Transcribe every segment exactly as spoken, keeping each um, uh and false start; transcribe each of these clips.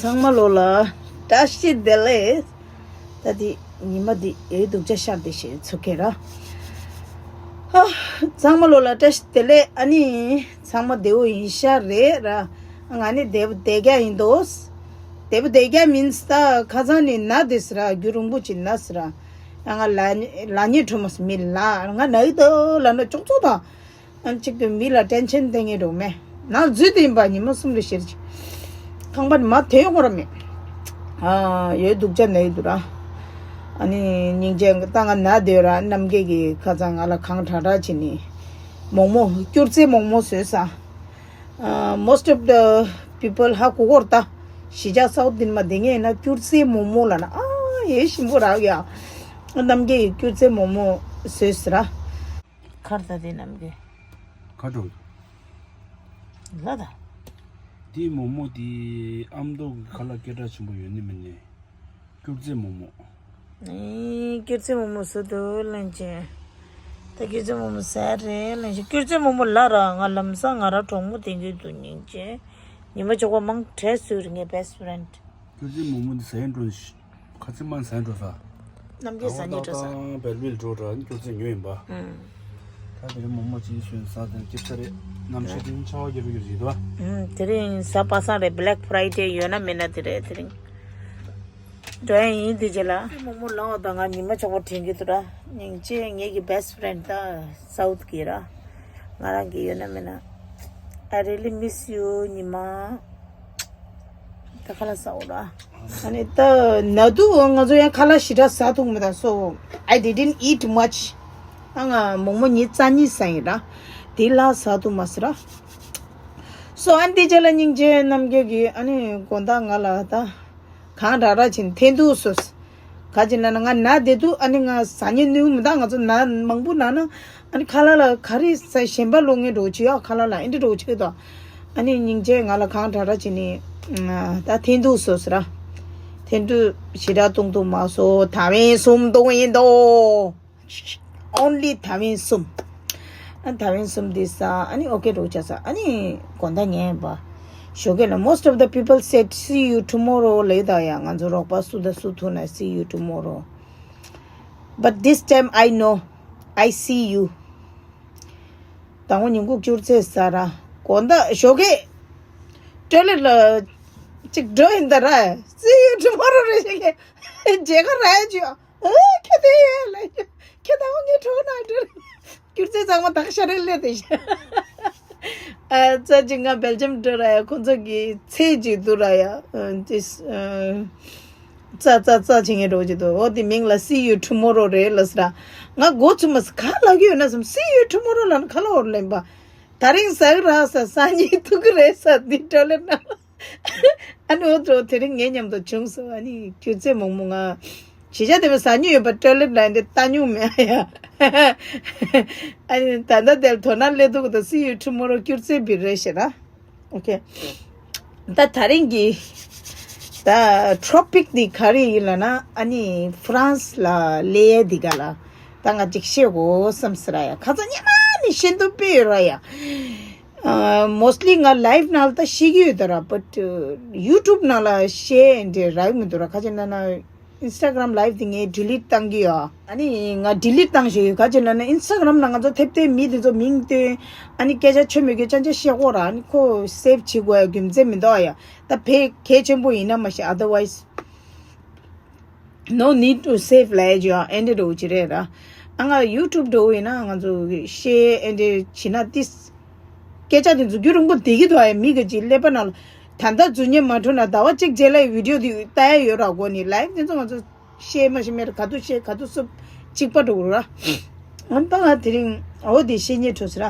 ཚང་མ་ལོ་ལ་བཀྲ་ཤིས་བདེ་ལེགས། ད་དེ་ཉི་མ་དེ་ཨེ་སྡུག་ཅག་ཤར་དེ་ཞེས་ཚུགས་ཀྱི་ར། ཧ། ཚང་མ་ལོ་ལ་བཀྲ་ཤིས་བདེ་ལེགས། ཨ་ནི་ཚང་མ་བདེ་བོ་ཡིན་ཤག་རེད་ར། ང་ནི་བདེ་བོ་བདེ་རྒྱ་ཡིན་འདུག་བདེ་བོ་བདེ་རྒྱ་མིན་ས་ད་ཁ་སང་ནི་ན་དེ་ཟེར་ར། རྒྱུན་རིང་པོ་ཅིག་ན་ཟེར་ར། ང་ལ་ལ་ཉེ་ཁྲོ་མོ་མི་ལ་ང་ན་ཡི་དོ་ལ་ན་ཅོག་ཙོ་དང་། ཨ་གཅིག་ཏུ་མི་ལ་ཏེན་ཤན་ཏེ་ངེ་རོ་མེ། ནང་འཛུལ་ཏེ་ཡིན་པ་ཉི་མ་གསུམ་རེ་ཤེར་གྱི། ཁང་པ་མ་དེ་ཡོང་ར་མེད། ཨ་ཡོད་སྡུག་ཅག་ན་ཡོད་དུ་ར། ཨ་ནི་སྙིང་རྗེ་ད་ང་ན་དེ་ར་རྣམ་རྒྱལ་གྱི་ཁ་སང་ང་ལ་གང་དྲག་དྲག་བྱེད་ནི། མོག་མོག་སྐྱུར་རྩི་མོག་མོག་བཟོས་ས། ཨ་most of the people ཧ་གོ་གོར་ད། གཞིས་ཆགས་སའུ་ཐི་མ་དེ་ངེ་ན་སྐྱུར་རྩི་མོག་མོག་ལ་ན་ཨ་ཡེ་ཞིམ་པོ་རག་ཡ། རྣམ་རྒྱལ་གྱི་སྐྱུར་རྩི་མོག་མོག་བཟོས་ས་ར། ཁར་ད་དེ་རྣམ་རྒྱལ། ཁ་དྲོ། ལ་ད། དེའི་མོག་མོག་དེ་ཨ་མདོ་གི་ཁ་ལག་སྐད་གྲགས་ཆེན་པོ་ཡོད་ནི་མིན་ནི། སྐྱུར་རྩི་མོག་མོག་ཨེ་སྐྱུར་རྩི་མོག་མོག་བཟོ་འདུག་ལན་ཅན། ད་སྐྱུར་རྩི་མོག་མོག་ཟ་རེད་ལན་ཅན། སྐྱུར་རྩི་མོག་མོག་ལ་ར་ང་ལམ་སང་ང་ར་གྲོགས་མོ་དེ་གི་འདུག་སྙིང་རྗེ། ཉི་མ་ཅོག་པ་མང་དྲས་སུ་རེད་ངའི་best friend། སྐྱུར་རྩི་མོག་མོག་འདི་ཟ་ཡིན་འགྲོ་ནི་ཤི། ཁ་ཚིག་མ་ཟ་འགྲོ་ས། རྣམ་རྒྱལ་ཟ་ཉེ་འགྲོ་ས། ད་བེལ་བིལ་འགྲོ་ར་སྐྱུར་རྩི་ཉོ་ཡིན་པ། ཨུམ། ད་དེ་རིང་མོག་མོག་ཅིག་སོན་ཟ་དེ་སྐྱིད་ས་རེད། གནམ་གཤིས་དེ་ཆར་པ་རྒྱག་རྒྱུ་རེད་དོ། ཨུམ། དེ་རིང་གཟའ་པ་སངས་རེད། Black Friday ཡོད་ན་མེད་ན་དེ་རེད་དེ་རིང་། འགྲོ་ཡ་ཡིན་དེ་རྗེས་ལ། མོག་མོག་ལངས་བ་དང་ང་ཉི་མ་ཆོག་པ་དྲན་གྱི་འདུག་ར། སྙིང་རྗེ། ངེད་ཀྱི་best friend ད་སའུ་ཐི་གི་ར། ང་རང་གི་ཡོད་ན་མེད་ན། I really miss you ཉི་མ། ད་ཁ་ལག་ཟ་འོ་ར། ཨ་ནི་ད་ན་དུ་ང་ཚོ་ཡང་ཁ་ལག་ཞེ་དྲག་ཟ་ཐུབ་མི་ད། So I didn't eat much. ཨ་ང་མོག་མོག་ཉིས་རྩ་གཉིས་ཟ་ཡིན་ར། དེ་ལ་ཟ་ཐུབ་མ་སི་ར། So ཨ་ནི་དེ་རྗེས་ལ་སྙིང་རྗེ་རྣམ་རྒྱལ་གྱིས་ཨ་ནི་དགོང་དག་ང་ལ་ད། གང་དྲག་དྲག་ཕྱིན་འཐེན་འདུག་སོ། ག་ཅི་ན་ན་ང་ན་བསྡད་འདུག་ཨ་ནི་ང་ཟ་ཉེ་ནུས་མི་འདུག་ང་ཚོ་ན་མང་པོ་ན་ན་ཨ་ནི་ཁ་ལག་ལ་ག་རེ་ཟ་ཞེན་པ་ལོག་ངེ་འགྲོ་བྱེད་ཡོད་ཁ་ལག་ལ་ཨེ་འདྲ་འགྲོ་བྱེད་དོ། ཨ་ནི་སྙིང་རྗེ་ང་ལ་གང་དྲག་དྲག་བྱིན་ནི་ད་འཐེན་འདུག་སོ་ཟེར་ར། འཐེན་འདུག་ཞེ་དྲག་བཏུང་འདུག་མ་སོ་ད་བན་གསུམ་བཏུང་ཡིན་དོ། Only ད་བན་གསུམ། ཨ་ད་བན་གསུམ་འདི་ས་ཨ་ནི་ཨོ་ཀེ་རོ་ཆ་ས་ཨ་ནི་དགོང་དག་ངན་པ། ཞོགས་ཀས་ལ་most of the people said see you tomorrow ལེ་ད་ཡ་ང་ཚོ་རོགས་པ་སུ་ད་སུ་ཐུ་ན་see you tomorrow. But this time I know I see you. དང་པོ་ཉིན་གུང་སྐྱུར་རྩི་ཟ་ར། དགོང་དག་ཞོགས་ཀས་ཊོའི་ལེཊ་ལ་ཅིག་འགྲོ་ཡིན་ད་ར། see you tomorrow རེ་ཞིག་གི་མཇལ་ཁ་ར་ཡ་ཅིག་ཨ་ཁྱོད་དེ་ཡས་ལ་ཁྱོད་ད་ངའི་གྲོགས་ན་འགྲོ། སྐྱུར་རྩི་ཚང་མ་དག་ཤ་རེ་སླེབས་དེ་ཤ། ཨ་ཙ་ཅིག་ང་སྦེལ་ཇམ་འགྲོ་ར་ཡ་ཁོང་ཚོ་གི་ཚེ་ཅིག་འདུག་ར་ཡ། ཨ་ཅིས་ཨ་ཙ་ཙ་ཙ་བྱེད་ངེས་འགྲོ་ཅིག་འདུག་འོ་དེ་མིང་ལ་see you tomorrow རེད་ལ་ཟེར་ར། ང་མགོ་ཚུམ་མ་ཟེར་ག་ལབ་ཀྱི་ཡོད་ན་བསམ། see you tomorrow ལ་ནི་ག་ལ་འོར་ལེན་པ། ད་རིང་ཟ་གི་ར་ས་སང་ཉིན་ཐུག་གི་རེད་ས་འདི་ཊོའི་ལེཊ་ནང་། ཨ་ནི་འོ་ཙོ་དེ་རིང་ངའི་མཉམ་དུ་བྱུང་སོང་། ཨ་ནི་སྐྱུར་རྩི་མོག་མོག་ང་གཞིས་ཆགས་དེ་མ་ཟ་མྱོང་ཡོད་པ་ཊོའི་ལེཊ་ལ་འདི་ལྟ་མྱོང་མེད་ཨ་ཡ། ཨ་ནི་ད་ལྟ་དེར་དོ་སྣང་སླེབས་འདུག་ད་see you tomorrow སྐྱུར་རྩི་བི་རེད་ཤེ་ད། ཨོ་ཁེ། ད་ད་རིང་གི་ད་ཊོ་པིག་འདི་ག་རེ་ཡིན་ལབ་ན་ཨ་ནི་ཧྥ་རན་སི་ལ་སླེབས་ཡ་འདི་ག་ལ་ད་ང་ཅིག་བཤད་དགོས་བསམ་ཟེར་ཡ། ཁ་ཚ་སྙན་མ་ནི་ཤེས་འདུག་དཔེ་ཡོད་ར་ཡ། ཨ་མོ་སི་ལི་ང་ལའིབ་ནང་ལ་ད་ཤེས་ཀྱི་ཡོད་ད་ར། བཊ་ཡུ་ཊུབ་ནང་ལ་ཤེས་འདྲེ་རག་མི་འདུག་ར། ཁ་ཅིག་ན་ན་ཨིན་སི་ཊ་གྷ་རམ་ལའིབ་དེ་ངས་ཌི་ལིཊ་བཏང་གི་ཡོད། ཨ་ནི་ང་ཌི་ལིཊ་བཏང་ཞེས་ཡོད། ག་ཅི་ན་ན་ཨིན་སི་ཊ་གྷ་རམ་ནང་ང་ཚོ་ཐེབས་ཐེབས་མི་དེ་ཚོ་མིང་བཏོན། ཨ་ནི་སྐད་ཆ་ཆོ་མེད་སྐད་ཆ་ཆ་བཤད་དགོས་ར། ཨ་ནི་ཁོ་སེབ་བྱེད་དགོས་ཡ་རྒྱུ་མཚན་མི་འདུག་ཨ་ཡ། ད་ཕེ་གལ་ཆེན་པོ་ཡིན་ན་མ་གཞི། otherwise no need to save ལབ་ཡ་ཅིག་ཡང་ཨེ་འདྲ་འགྲོ་གི་རེད་ར། ཨ་ང་ཡུ་ཊུབ་འགྲོ་གི་ཡིན་ན་ང་ཚོ་གི་ཤེས་ཨེ་འདྲ་བྱེད་ན་ཏིས། སྐད་ཆ་དེ་ཚོ་རྒྱུན་རིང་པོ་བསྡད་ཀྱི་འདུག་ཨ་ཡ། མི་ག་ཅིག་ཀླད་པ་ནང་ལ་ད་ལྟ་འཛུལ་ཉན་མ་འགྲོ་ན་ཟླ་བ་གཅིག་རྗེས་ལ་བི་ཌི་ཡོ་དེ་ལྟ་ཡ་ཡོད་ར། གོ་ནི་ལའིབ་དེ་ཚོ་ང་ཚོ་ཤེས་མ་ཤེས་མེད་ར། ག་དུ་ཤེས་ག་དུ་སུབ་གཅིག་པ་འགྲོ་གི་ར། ཨ་ད་ང་དེ་རིང་འོ་དེ་ཤེས་ཉན་འགྲོ་ཟེར་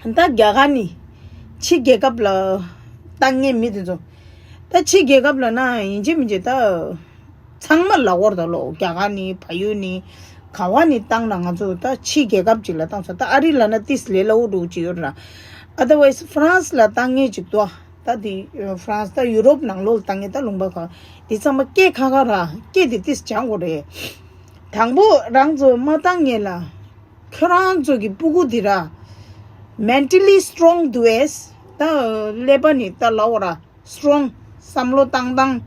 ར། ད་རྒྱ་གར་ནི་ཕྱི་རྒྱལ་ཁབ་ལ་བཏང་མཁན་མི་དེ་ཚོ། ད་ཕྱི་རྒྱལ་ཁབ་ལ་ན་ཡིན་གཅིག་མིན་གཅིག་ད། ཚང་མ་ལ་འོར་ད་ལོ། རྒྱ་གར་ནི་བལ་ཡུལ་ནི་ག་བ་ནི་བཏང་ན་ང་ཚོ་ད་ཕྱི་རྒྱལ་ཁབ་ཅིག་ལ་བཏང་ས། ད་ཨ་རི་ལ་ན་ཏིས་ལས་སླ་བོ་འགྲོ་གི་ཡོད་ར། otherwise ཧྥ་རན་སི་ལ་བཏང་མཁན་ཅིག་འདུག་ད་དེ་ཧྥ་རན་སི་ད་ཡུ་རོབ་ནང་ལོགས་ལ་བཏང་མཁན་ད་ལུང་པ་ག་དེ་ཚང་མ་སྐད་ཁ་ཁ་ར། སྐད་དེ་ཏིས་སྦྱང་དགོས་རེད། དང་པོ་རང་ཚོ་མ་བཏང་མཁན་ལ་ཁྱོད་རང་ཚོ་གི་སྤུ་གུ་དེ་ར་མེན་ཊལ་ལི་སི་ཊོང་འདུག་ཨེས། ད་ཀླད་པ་ནི་ད་ལ་འོ་ར། སི་ཊོང་ བསམ་བློ་བཏང་སྟངས།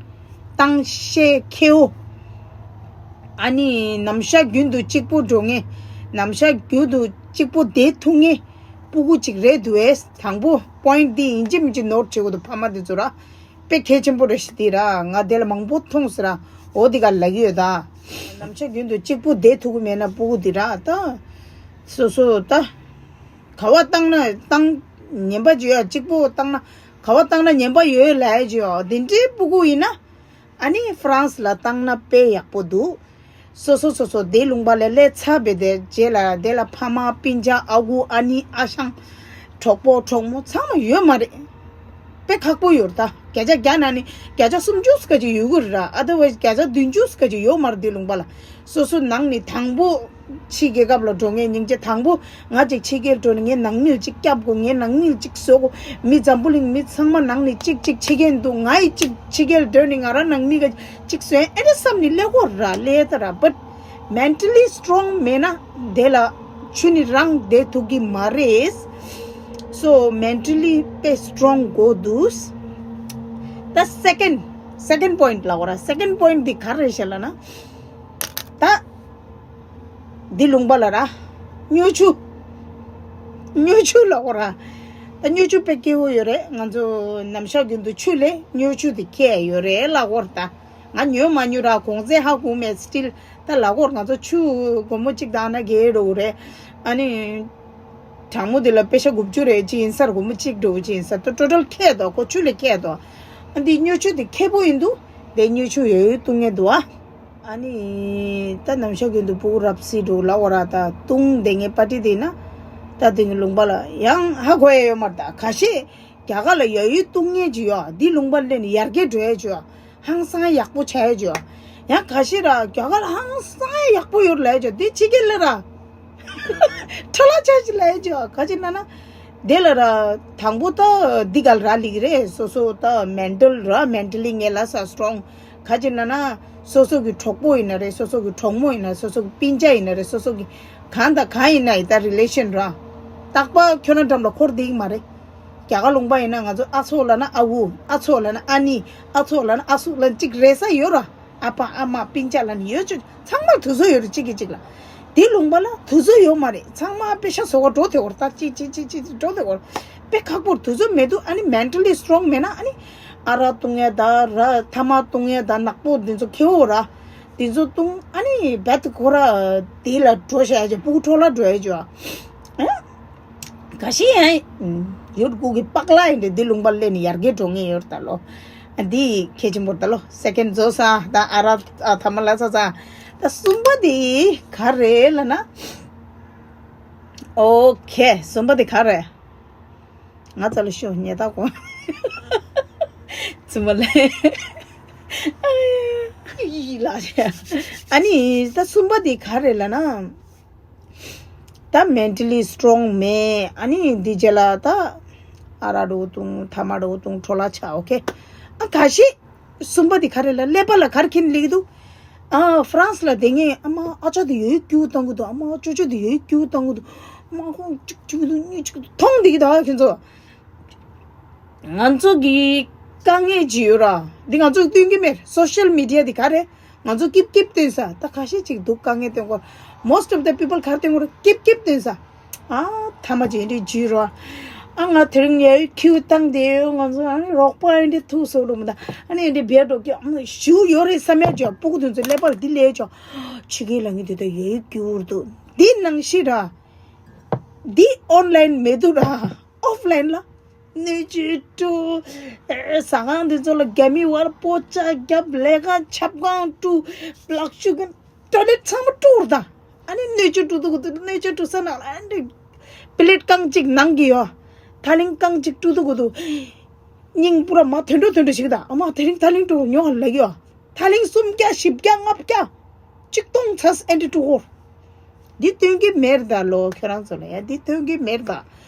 བཏང་ཤེས་ཁེའུ། ཨ་ནི་ནམ་ཞག་རྒྱུན་དུ་གཅིག་པུ་འགྲོ་ངེས། ནམ་ཞག་རྒྱུན་དུ་གཅིག་པུ་བསྡད་ཐུབ་ངེས། སྤུ་གུ་གཅིག་རེད་འདུག་ཨེ། དང་པོ་པོ་ཡིན་ཊི་འདི་ཡིན་གཅིག་མིན་གཅིག་ནོར་བྱེད་དགོས་འདུག་ཕ་མ་འདི་ཚོ་ར། དཔེ་གལ་ཆེན་པོ་རེད་ཤག་འདི་ར། ང་དེ་ལ་མང་པོ་མཐོང་ཟེར་ར། འོ་འདི་ག་ལབ་ཀྱི་ཡོད་ད། ནམ་ཞག་རྒྱུན་དུ་གཅིག་པུ་བསྡད་ཐུབ་ཀྱི་མེད་ན་སྤུ་གུ་འདི་ར་ད། སོ་སོ་ད། ག་བ་བཏང་ན་བཏང་། ངན་པ་བྱེད་ཡ་གཅིག་པོ་བཏང་ན། ག་བ་བཏང་ན་ངན་པ་ཡོད་ལབ་ཡ་བྱེད་ཡ་འདི་འདྲའི་སྤུ་གུ་ཡིན་ན། ཨ་ནི་ཧྥ་རན་སི་ལ་བཏང་ན་དཔེ་ཡག་པོ་འདུག་སོ་སོ་སོ་སོ་དེ་ལུང་པ་ལ་སླེབས་ཚར་བའི་དེ་རྗེས་ལ་དེ་ལ་ཕ་མ་སྤུན་ཀྱག་ཨ་ཁུ་ཨ་ནེ་ཨ་ཞང་། གྲོགས་པོ་གྲོགས་མོ་ཚང་མ་ཡོད་མ་རེད། དཔེ་ཁག་པོ་ཡོད་རེད་ད། བརྒྱ་ཆ་བརྒྱ་ནང་ནས་བརྒྱ་ཆ་སུམ་ཅུ་སྐད་ཅིག་ཡོད་གི་རེད་ར། ཨ་དེ་བས་བརྒྱ་ཆ་བདུན་ཅུ་སྐད་ཅིག་ཡོད་མ་རེད་དེ་ལུང་པ་ལ། སོ་སོ་ནང་ནས་དང་པོ། ཕྱི་རྒྱལ་ཁབ་ལ་འགྲོ་ངེས་སྙིང་རྗེ། དང་པོ་ང་ཅིག་ཕྱི་རྒྱལ་འགྲོ་ནས་ངའི་ནང་མི་ལ་ཅིག་སྐྱབས་དགོས། ངའི་ནང་མི་ལ་ཅིག་བཟོ་དགོས། མི་འཛམ་བུ་གླིང་མི་ཚང་མ་ནང་ནས་ཅིག་ཅིག་ཕྱི་རྒྱལ་འདུག་ང་ཡི་ཅིག་ཕྱི་རྒྱལ་འགྲོ་ནས་ང་རང་ནང་མི་ག་ཅིག་བཟོས་ཨེ་འདྲ་བསམ་ནས་སླེབས་དགོས་ར་སླེབས་ད་ར། བཊ་མེན་ཊལ་ལི་སི་ཊོང་མེད་ན་དེ་ལ་ཆུ་ནི་རང་བསྡད་ཐུབ་ཀྱི་མ་རེད། སོ་མེན་ཊལ་ལི་དཔེ་སི་ཊོང་དགོས་འདུག་ད་སེ་ཀེན་ཌི་སེ་ཀེན་ཌི་པོ་ཡིན་ཊི་ལབ་དགོས་ར། སེ་ཀེན་ཌི་པོ་ཡིན་ཊི་འདི་ག་རེ་རེད་ཤག་ལབ་ན། ད། འདི་ལུང་པ་ལ་ར། སྨྱོ་ཆུ། སྨྱོ་ཆུ་ལབ་དགོས་ར། ད་སྨྱོ་ཆུ་དཔེ་སྐྱིད་པོ་ཡོད་རེད། ང་ཚོ་ནམ་ཞག་རྒྱུན་དུ་ཆུ་ལས་སྨྱོ་ཆུ་དེ་ཁྱད་ཡོད་རེད་ལབ་དགོས་ར། ད་ང་ཉོས་མ་ཉོས་ར་གོང་ཚད་ཧ་གོ་མེད། སི་ཊིལ་ད་ལབ་དགོས་ར། ང་ཚོ་ཆུ་སྒོར་མོ་གཅིག་དང་ན་བརྒྱད་འགྲོ་གི་རེད། ཨ་ནི། གྲང་མོ་དེ་ལ་པེ་ཤ་དགུ་བཅུ་རེ་གཅིག་ཡིན་ས་ར། སྒོར་མོ་གཅིག་འགྲོ་གི་གཅིག་ཡིན་ས། ད་ཊོ་ཊལ་ཁྱད་དོ། ཁོ་ཆུ་ལས་ཁྱད་དོ། ཨ་འདི་སྨྱོ་ཆུ་དེ་ཁེ་པོ་ཡིན་འདུག་དེ་སྨྱོ་ཆུ་ཡོད་ཡོད་བཏུང་ངེས་འདུག་ཨ། ཨ་ནི་ད་ནམ་ཞག་རྒྱུན་དུ་སྤུ་གུ་རབ་སི་འགྲོ་ལབ་དགོས་ར། ད་བཏུང་བསྡད་མཁན་པར་ཊི་དེ་ན། ད་དེ་ནི་ལུང་པ་ལ་ཡང་ཧ་གོ་ཡ་ཡོད་མ་རེད། ད་ཁ་ཤས་རྒྱ་གར་ལ་ཡོད་ཡོད་བཏུང་མཁན་ཅིག་ཡོད། འདི་ལུང་པ་སླེབས་ནས་ཡར་རྒྱས་འགྲོ་ཡ་ཅིག་ཡོད། ཧང་སང་ཡག་པོ་ཆགས་ཡ་ཅིག་ཡོད། ཡང་ཁ་ཤས་ར་རྒྱ་གར་ལ་ཧང་སང་ཡག་པོ་ཡོད་ལབ་ཡ་ཅིག་ཡོད། འདི་ཕྱི་རྒྱལ་ལ་ར། ཁྲ་ལ་ཆ་ཞིག་ལ་ཡ་ཅོ་ག་ཅི་ན་ན། དེ་ལ་ར། དང་པོ་ད་འདི་ག་ལ་རག་ལས་ཀྱི་རེད། སོ་སོ་ད་མེན་ཊལ་ར། མེན་ཊལ་ལི་ངེས་ལ་ས་སི་ཊོང་། ག་ཅི་ན་ན། སོ་སོ་གི་གྲོགས་པོ་ཡིན་ན་རེད། སོ་སོ་གི་གྲོགས་མོ་ཡིན་ན། སོ་སོ་གི་སྤུན་ཀྱག་ཡིན་ན་རེད། སོ་སོ་གི་གང་དང་གང་ཡིན་ན་ཡི་ད་རི་ལེ་ཤན་ར། རྟག་པར་ཁྱོད་རང་འགྲམ་ལ་འཁོར་བསྡད་ཀྱི་མ་རེད། རྒྱ་གར་ལུང་པ་ཡིན་ན་ང་ཚོ་ཨ་ཚོགས་ལབ་ན་ཨ་ཁུ། ཨ་ཚོགས་ལབ་ན་ཨ་ནེ། ཨ་ཚོགས་ལབ་ན་ཨ་སུ་ལབ་ན་གཅིག་རེད་ས་ཡོད་ར། ཨ་ཕ་ཨ་མ་སྤུན་ཀྱག་ལབ་ནི་ཡོད་ཅོ། ཚང་མར་དུས་ཚོད་ཡོད་རེད་གཅིག་གིས་གཅིག་ལ། དེ་ལུང་པ་ལ་དུས་ཚོད་ཡོད་མ་རེད། ཚང་མ་པེ་ཤ་བཟོ་ག་འགྲོ་དེ་བར་ད་ཅི་ཅི་ཅི་ཅི་འགྲོ་དེ་བར། དཔེ་ཁག་པོར་དུས་ཚོད་མེད་འདུག་ཨ་ནི་མེན་ཊལ་ལི་སི་ཊོང་མེད་ན་ཨ་ནི། ཨ་རག་བཏུང་ཡ་ད་ར། ཐ་མག་བཏུང་ཡ་ད། ནག་པོ་འདི་ཚོ་ཁེ་པོ་ར། འདི་ཚོ་བཏུང་ཨ་ནི་རྦད་དེ་ཁོ་ར་དེ་ལ་འགྲོ་བྱ་ཡ་ཅོ། སྤུ་གུ་འཕྲོ་བརླག་འགྲོ་ཡ་ཅོ། ཨ། ག་ཤི་ཡང་ཡོད་ཀུ་གི་པག་ལ་ཡིན་ཏེ་འདི་ལུང་པ་སླེབས་ནས་ཡར་རྒྱས་འགྲོ་ངེས་ཡོད་ད་ལོ། འདི་གལ་ཆེན་པོ་ད་ལོ། སེ་ཀེན་ཌི་བཟོ་ས་ད་ཨ་ར་ཨ་ཐ་མ་ལ་ས་ས། ད་གསུམ་པ་དེ་ག་རེད་ལབ་ན། ཨོ་ཁེ། གསུམ་པ་དེ་ག་རེད། ང་ཚ་ལ་ཤོ་ཉེ་ད་གོ། གསུམ་པ་ལ། ཨ་ཡི་ལ་ཨ་ནི་ད་གསུམ་པ་དེ་ག་རེད་ལབ་ན། ད་མེན་ཊལ་ལི་སི་ཊོང་མེད། ཨ་ནི་འདི་རྗེས་ལ་ད་ཨ་རག་འགྲོ་བཏུང་ཐ་མག་འགྲོ་བཏུང་འཕྲོ་བརླག་ཆགས། ཨོ་ཁེ། ཨ་ག་ཤི། གསུམ་པ་དེ་ག་རེ་ལ་ཀླད་པ་ལ་ག་རེ་འཁྱེར་ནས་སླེབས་ཀྱི་འདུག་ཨ་ཧྥ་རན་སི་ལ་བསྡད་མཁན་ཨ་མ་ཨ་ཅག་དེ་ཡོད་སྐྱིད་པོ་བཏང་གི་འདུག་ཨ་མ་ཅོ་ཅོ་དེ་ཡོད་སྐྱིད་པོ་བཏང་གི་འདུག་ཨ་མ་ཁོང་གཅིག་གཅིག་འདུག་གཉིས་གཅིག་འདུག་མཐོང་བསྡད་ཀྱི་འདུག་ཨ་ཁྱོད་ཚོ། ང་ཚོ་གི་དཀའ་ངལ་ཅིག་ཡོད་ར། འདི་ང་ཚོ་སྟོན་གྱི་མེད། སོ་ཤལ་མི་ཌི་ཡ་འདི་ག་རེ། ང་ཚོ་སྐྱིབ་སྐྱིབ་སྟོན་ས། ད་ཁ་ཤས་ཅིག་འདུག་དཀའ་ངལ་སྟོན་གོ། Most of the people ག་རེ་སྟོན་གོ་ར། སྐྱིབ་སྐྱིབ་སྟོན་ས། ཨ་ཐ་མ་ཅིག་འདི་ཇུས་ར། ཨ་ང་དེ་རིང་ཡའི་ཁྱིའུ་བཏང་དེ་ང་ཚོ་ཨ་ནི་རོགས་པ་འདི་ཐུག་སོ་རུ་མི་ད། ཨ་ནི་འདི་བེད་འགྲོ་ཀྱི་ཨ་ཞུ་ཡོད་རེད་བསམ་ཡ་ཅོ། སྤུ་གུ་དེ་ཚོ་ཀླད་པ་ལ་འདི་ལས་ཅོ། ཕྱི་རྒྱལ་ལ་ངས་དེ་ད་ཡའི་སྐྱིད་པོ་འདུག་འདི་ནང་བཞིན་ར། འདི་ཨོན་ལན་མེད་འདུག་ར། ཨོཕ་ལན་ལ། སྣོད་བཅུད་བཀྲུ། ཟ་ཁང་འདི་ཚོ་ལ་རྒྱ་མི་བར་པོ་ཅ་རྒྱབ། ལས་ཀ་ཆབ་ཁང་བཀྲུ། ལག་ཤུབས་ཀྱི་ཊོ་ལེཊ་ཚང་མ་བཀྲུ་ར་ད། ཨ་ནི་སྣོད་བཅུད་བཀྲུ་འདུག་གི་འདུག་སྣོད་བཅུད་བཀྲུ་ས་ནང་ལ་ཨ་ནི་པི་ལེཊ་རྐང་གཅིག་ནང་གི་ཡོད། ཐ་ལིང་རྐང་གཅིག་བཀྲུ་འདུག་གི་འདུག་སྙིང་པུ་ར་མ་དོན་འགྲོ་དོན་འགྲོ་ཞིག་ད། ཨ་མ་དེ་རིང་ཐ་ལིང་བཀྲུ་ཉོ་ལ་ཡོད། ཐ་ལིང་སུམ་བརྒྱ་བཞི་བརྒྱ་ལྔ་བརྒྱ། གཅིག་སྟོང་ཚར་ཨེ་འདྲ་སྤྲོད་ཀྱི་ཡོད། འདི་སྟོན་གྱི་མེད་ད་ལོ། ཁྱོད་རང་ཚོ་ལ་ཡ་འདི་སྟོན་གྱི་མེད་ད།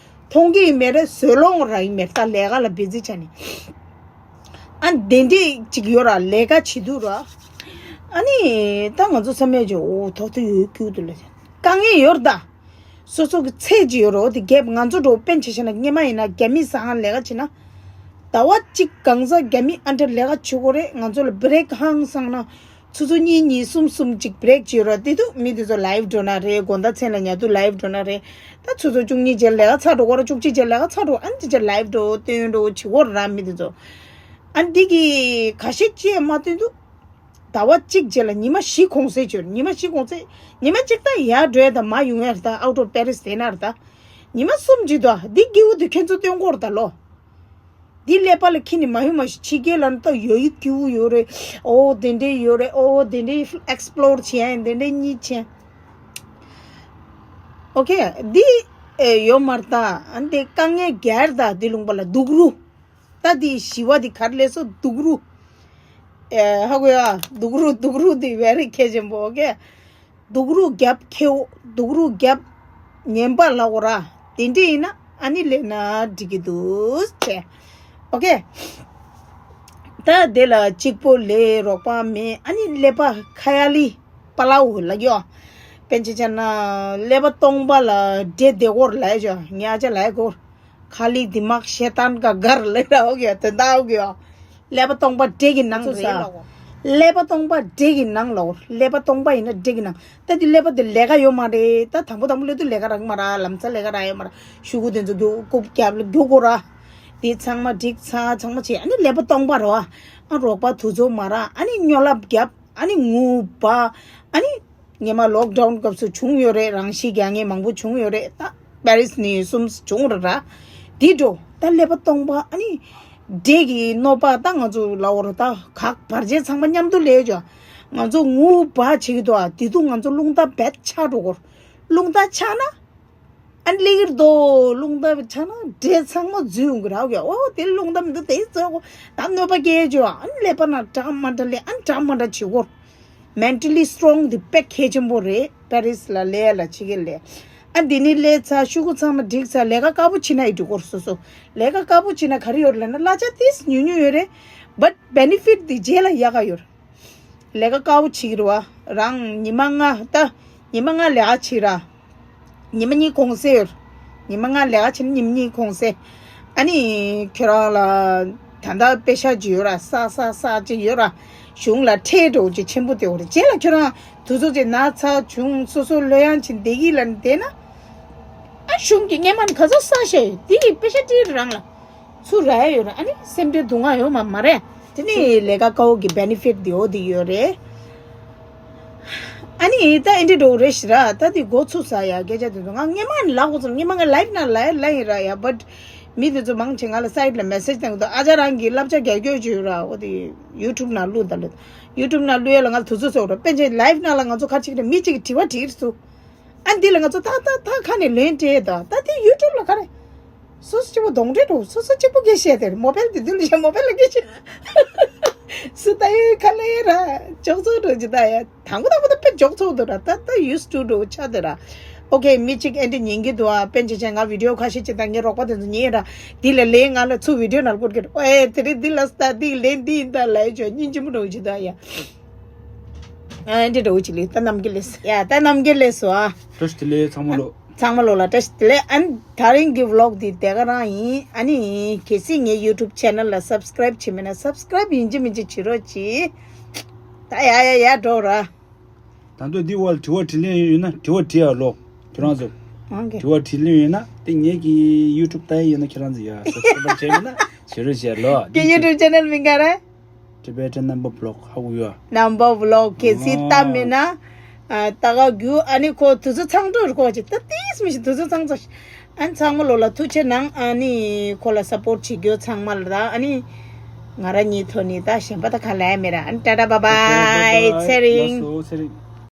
མཐོང་གི་མེད་ར། བཟོས་ལོང་ར་ཡི་མེད་ད། ལས་ཀ་ལ་བི་ཛི་ཆགས་ནས། ཨ་དེ་འདྲས་ཅིག་ཡོད་ར། ལས་ཀ་བྱེད་དུས་ར། ཨ་ནི་ད་ང་ཚོ་བསམ་ཡས་ཀྱི་འོ་ཐོག་ཐོག་ཡོད་ཀྱི་འདུག་ལ། དཀའ་ངལ་ཡོད་ར་ད། སོ་སོ་གི་ཚད་ཅིག་ཡོད་ར། འོ་དེ་རྒྱབ་ང་ཚོ་འགྲོ་དཔེ་ཆ་བཞག་ན་སྔོན་མ་ཡིན་ན་རྒྱ་མི་ཟ་ཁང་ལས་ཀ་བྱེད་ན། ཟླ་བ་གཅིག་གང་ཟག་རྒྱ་མི་ཨ་འདྲ་ལས་ཀ་བྱེད་དགོས་རེད། ང་ཚོ་ལ་བྷི་རེག་ཧང་སང་ན་ཆུ་ཚོད་གཉིས་གཉིས་གསུམ་གསུམ་ཅིག་བྷི་རེག་བྱེད་རོགས། དེ་དུས་མི་དེ་ཚོ་ལའིབ་འགྲོ་ན་རེད། དགོང་དག་མཚན་ལ་ཉལ་དུས་ལའིབ་འགྲོ་ན་རེད། ད་ཆུ་ཚོད་བཅུ་གཉིས་རྗེས་ལས་ཀ་ཚར་འགྲོ་གོ་ར། བཅུ་གཅིག་རྗེས་ལས་ཀ་ཚར་འགྲོ། ཨ་ནི་དེ་རྗེས་ལའིབ་འགྲོ་སྟོན་འགྲོ་བྱེད་དགོས་ར་མི་དེ་ཚོ། ཨ་ནི་འདི་གི་ཁ་ཤས་ཅིག་མ་སྟོན་དུས་ཟླ་བ་གཅིག་རྗེས་ལ་ཉི་མ་བཞི་གུང་སེང་བྱོས། ཉི་མ་བཞི་གུང་སེང་། ཉི་མ་གཅིག་ད་ཡར་འགྲོ་ཡ་ད་མར་ཡོང་ཡ་རེད། ད་out of Paris དེ་ན་རེད། ད་ཉི་མ་གསུམ་ཅིག་ད་འདི་སྐྱིད་པོ་དེ་ཁྱེད་ཚོ་སྟོན་གོ་ར་ད་ལོ། འདི་ཀླད་པ་ལ་འཁྱེར་ནས་མ་ཡོང་མ་ཤི། ཕྱི་རྒྱལ་ལ་ནི་ད་ཡོད་ཡིག་སྐྱིད་པོ་ཡོད་རེད། ཨོ་དེ་འདྲས་ཡོད་རེད། ཨོ་དེ་འདྲས་ཨེག་སི་པི་ལོར་བྱེད་ཡ་ཡིན། དེ་འདྲས་གཉིད་ཆེན། ཨོ་ཁེ། འདི་ཨེ་ཡོད་མ་རེད་ད། ཨ་འདི་དཀའ་ངལ་རྒྱག་རེད་ད། འདི་ལུང་པ་ལ་སྡུག་རུས། ད་འདི་ཞི་བ་འདི་ག་རེ་ལབ་སོང་། སྡུག་རུས། ཨེ་ཧ་གོ་ཡ། སྡུག་རུས་སྡུག་རུས་འདི་very གལ་ཆེན་པོ། ཨོ་ཁེ། སྡུག་རུས་རྒྱབ་ཁེའུ། སྡུག་རུས་རྒྱབ་ངན་པ་ལབ་དགོས་ར། དེ་འདྲས་ཡིན་ན་ཨ་ནི་ལས་ན་འགྲིག་གི་འདུག་ཟེར། ཨོ་ཁེ། ད་དེ་ལ་གཅིག་པོ་ལས་རོགས་པ་མེད། ཨ་ནི་ཀླད་པ་ཁ་ཡ་ལི་པ་ལའོ་ལབ་ཡོད། པན་ཆེ་ཆ་ན་ཀླད་པ་སྟོང་པ་ལ་འདྲེ་བདེ་སྐོར་ལབ་ཡོད། ཉ་ཅ་ལབ་ཡ་གོ། ཁ་ལི་དི་མག་ཤེ་ཏན་ག་གར་ལབ་ར། ཨོ་ཁེ། དོན་དག་ཨོ་ཁེ། ཀླད་པ་སྟོང་པ་འདྲེ་གི་ནང་རེད་ལ། ཀླད་པ་སྟོང་པ་འདྲེ་གི་ནང་ལ། ཀླད་པ་སྟོང་པ་ཡིན་ན་འདྲེ་གི་ནང་། ད་འདི་ཀླད་པ་འདི་ལས་ཀ་ཡོད་མ་རེད། ད་དང་པོ་དང་པོ་སླེབས་དུས་ལས་ཀ་རག་མ་ར། ལམ་སང་ལས་ཀ་རག་ཡོད་མ་ར། ཤོག་གུ་དེ་ཚོ་རྒྱུག་རྐུབ་རྒྱབ་ལ་རྒྱུག་དགོས་ར། དེ་ཚང་མ་འགྲིག་ཚར། ཚང་མ་བྱས། ཨ་ནི་ཀླད་པ་སྟོང་པ་རེད་བ། ཨ་རོགས་པ་དུས་ཚོད་མ་རག། ཨ་ནི་སྨྱོ་ལབ་རྒྱབ། ཨ་ནི་ངུ་བ། ཨ་ནི་སྔོན་མ་ལོག་ཌའུན་སྐབས་སུ་བྱུང་ཡོད་རེད། རང་ཤི་རྒྱག་མཁན་མང་པོ་བྱུང་ཡོད་རེད། ད་པེ་རིས་ནས་གསུམ་བྱུང་རེད་ར། དེ་འགྲོ་ད་ཀླད་པ་སྟོང་པ། ཨ་ནི་འདྲེ་གི་གནོད་པ། ད་ང་ཚོ་ལབ་དགོས་རེད། ད་ག་བར་ཆད་ཚང་མ་མཉམ་དུ་ལས་ཅོ། ང་ཚོ་ངུ་བ་བྱེད་ཀྱི་འདུག་ཨ། དེ་དུས་ང་ཚོ་རླུང་རྟ་རྦད་ཆག་འགྲོ་གོ། རླུང་རྟ་ཆག་ན། ཨ་ནི་སླེབས་ཀྱི་རེད་དོ། རླུང་རྟ་ཆག་ན་འདྲེ་ཚང་མ་འཛུལ་ཡོང་གི་རེད། ཨོ་ཁེ། ཨོ་དེ་རླུང་རྟ་མི་འདུག་དེ་ཚོ་ད་གནོད་པ་སྐྱེལ་ཅོ། ཨ་ནི་ཀླད་པ་ན་འདྲ་མ་འདྲ་ལས། ཨ་ནི་འདྲ་མ་འདྲ་བྱེད་གོ། མེན་ཊལ་ལི་སི་ཊོང་འདི་དཔེ་གལ་ཆེན་པོ་རེད། པེ་རིས་ལ་ལས་ལ་ཕྱི་རྒྱལ་ལ། ཨ་འདི་ནས་ལས་ཚར། ཤོག་གུ་ཚང་མ་འགྲིག་ཚར། ལས་ཀ་དཀར་པོ་བྱེད་ན་ཡི་འགྲིག་གོ། སོ་སོ་ལས་ཀ་དཀར་པོ་བྱེད་ན་ག་རེ་ཡོད་ལབ་ན། གླ་ཆ་ཏིས་ཉུང་ཉུང་ཡོད་རེད། བཊ་བེ་ནི་ཕིཊ་འདི་རྗེས་ལ་ཡག་ག་ཡོད། ལས་ཀ་དཀར་པོ་བྱེད་ཀྱི་རེད་བ། རང་ཉི་མ་ལྔ། ད་ཉི་མ་ལྔ་ལས་ཀ་བྱེད་ར། ཉི་མ་གཉིས་གུང་སེང་ཡོད། ཉི་མ་ལྔ་ལས་ཀ་བྱེད་ན་ཉི་མ་གཉིས་གུང་སེང་། ཨ་ནི་ཁྱོད་རང་ལ་ད་ལྟ་པེ་ཤ་ཅིག་ཡོད་ར། ས་ས་ས་ཅིག་ཡོད་ར། གཞུང་ལ་ཁྲལ་འགྲོ་ཅིག་ཆེན་པོ་དེ་འོ་རེད། རྗེས་ལ་ཁྱོད་རང་དུས་ཚོད་ཅིག་ན་ཚ་བྱུང་། སོ་སོ་ལོས་ཡང་ཅིག་བསྡད་ཀྱི་ལ་བསྡད་ན། ཨ་གཞུང་གི་སྔོན་མ་ནས་ག་ཚོད་ས་བཤད་ཡོད། དེ་ཡི་པེ་ཤ་ཏིས་རང་ལ། ཚུར་རག་ཡ་ཡོད་ར། ཨ་ནི་སེམས་ཁྲལ་སྡུག་བསྔལ་ཡོད་མ་མ་རེད། དེ་ནི་ལས་ཀ་དཀར་པོ་གི་བེ་ནི་ཕིཊ་དེ་འོ་དེ་ཡོད་རེད། ཨ་ནི་ད་ཨེ་འདྲ་འགྲོ་རེད་ཤི་ར། ད་དེ་འགོ་ཚུགས་ས་ཡ་སྐད་ཆ་དེ་ཚོ་ང་སྔོན་མ་ལབ་དགོས་ཚོར། སྔོན་མ་ང་ལའིབ་ནང་ལ་ལབ་ཡིན་ར་ཡ། བཊ་མི་དེ་ཚོ་མང་ཆེ་ང་ལ་སའིཌ་ལ་མེ་སེཇ་བཏང་གི་འདུག་ཨ་ཅག་རང་གི་བསླབ་བྱ་རྒྱག་རྒྱུ་ཅིག་ཡོད་ར། འོ་དེ་ཡུ་ཊུབ་ནང་བླུགས་ད་ལོ། ཡུ་ཊུབ་ནང་བླུགས་ཡ་ལ་ང་ལ་དུས་ཚོད་སོགས་ར། དཔེ་ཆ་ལའིབ་ནང་ལ་ང་ཚོ་ཁ་ཅིག་རེད། མི་གཅིག་གིས་དྲི་བ་དྲིས་སོང་། ཨ་འདི་ལ་ང་ཚོ་ད་ད་ད་ཁ་ནས་ལན་སྤྲད་ད། ད་དེ་ཡུ་ཊུབ་ལ་ག་རེ། སོ་སོ་གཅིག་པོ་གདོན་འདྲེ་འགྲོ། སོ་སོ་གཅིག་པོ་སྐད་བཤད་དེ་རེད། མོ་བེལ་དེ་དུས་ལ་བཤད། མོ་བེལ་ལ་སྐད་བཤད། སུ་ད་ཡི་ཁ་ལ་ཡི་ར་ཅོག་ཙོག་འགྲོ་ཅི་ད་ཡ། དང་པོ་དང་པོ་ད་དཔེ་ཅོག་ཙོག་འདུག་ར། ད་ད་ཡུ་སི་ཊུ་འགྲོ་ཆགས་དེ་ར། ཨོ་ཁེ། མི་གཅིག་ཨེ་འདྲ་ཉན་གི་འདུག་ཨ། པན་ཆེ་ཆེ་ང་བི་ཌི་ཡོ་ཁ་ཤས་ཅིག་ད་ངའི་རོགས་པ་དེ་ཚོ་ཉན་ར། དེ་ལ་ལན་ང་ལ་ཚུར་བི་ཌི་ཡོ་ནང་བཀོད་གི་ར། ཨོ་ཨེ་དེ་རིང་འདི་ལ་སྟ་འདི་ལན་འདི་ཡིན་ད་ལ་ཡི་ཅོ་སྙིང་རྗེ་མོ་འགྲོ་ཅི་ད་ཡ། ཨ་འདྲ་འགྲོ་ཅི་ལེ། ད་རྣམ་རྒྱལ་ལེ་སོ་ཡ། ད་རྣམ་རྒྱལ་ལེ་སོ་ཨ། བཀྲ་ཤིས་བདེ་ལེགས་ཚང་མ་ལོ། ཚང་མ་ལོ་ལ་བཀྲ་ཤིས་བདེ་ལེགས། ཨ་ནི་དེ་རིང་གི་བི་ལོག་འདི་དེ་ག་རང་ཡིན། ཨ་ནི་གལ་སྲིད་ངའི་ཡུ་ཊུབ་ཆེ་ནལ་ལ་སབ་སི་ཀ་རའིབ་བྱས་མེད་ན་སབ་སི་ཀ་རའིབ་ཡིན་གཅིག་མིན་གཅིག་བྱེད་རོགས་གྱིས། ད་ཡ་ཡ་ཡ་འགྲོ་ར། ད་དུང་འདི་བར་དྲི་བ་དྲིས་ལན་ཡོད་ན་དྲི་བ་དྲིས་ཡ་ལོ། ཁྱོད་རང་ཚོ། ཨང་ཀེ། དྲི་བ་དྲིས་ལན་ཡོད་ན་དེ་ངེད་ཀྱི་ཡུ་ཊུབ་ལྟ་ཡི་ཡོད་ན་ཁྱེད་རང་ཚོ་ཡ་སབ་སི་ཀ་རའིབ་བྱས་མེད་ན་བྱེད་རོགས་བྱས་ལོ། ཀྱི་ཡུ་ཊུབ་ཆེ་ནལ་མིང་ག་རེ། Tibetan Number Vlog ཧ་གོ་ཡོད། Number Vlog གལ་སྲིད་ལྟ་མེད་ན། ཨ་ལྟ་ག་རྒྱུ། ཨ་ནི་ཁོ་དུས་ཚོད་ཚང་འགྲོ་རུ་ཁོ་ཅིག་ད་ཏིས་མི་ཤི་དུས་ཚོད་ཚང་ཚང་། ཨ་ནི་ཚང་མ་ལོ་ལ་ཐུགས་ཆེ་གནང་། ཨ་ནི་ཁོ་ལ་སབ་པོར་ཊི་བྱེད་རྒྱུ་ཚང་མ་ལ་ད། ཨ་ནི་ང་རང་གཉིས་ཐོག་ནས་ད་གཞན་པ་ད་ག་ལ་ཡ་མེད་ར། ཨ་ནི་ཊ་ཊ་བྷའི་བྷའི། ཊ་ཊ་བྷའི་བྷའི། ཚེ་རིང་། ལགས་སོ་ཚེ་རིང་།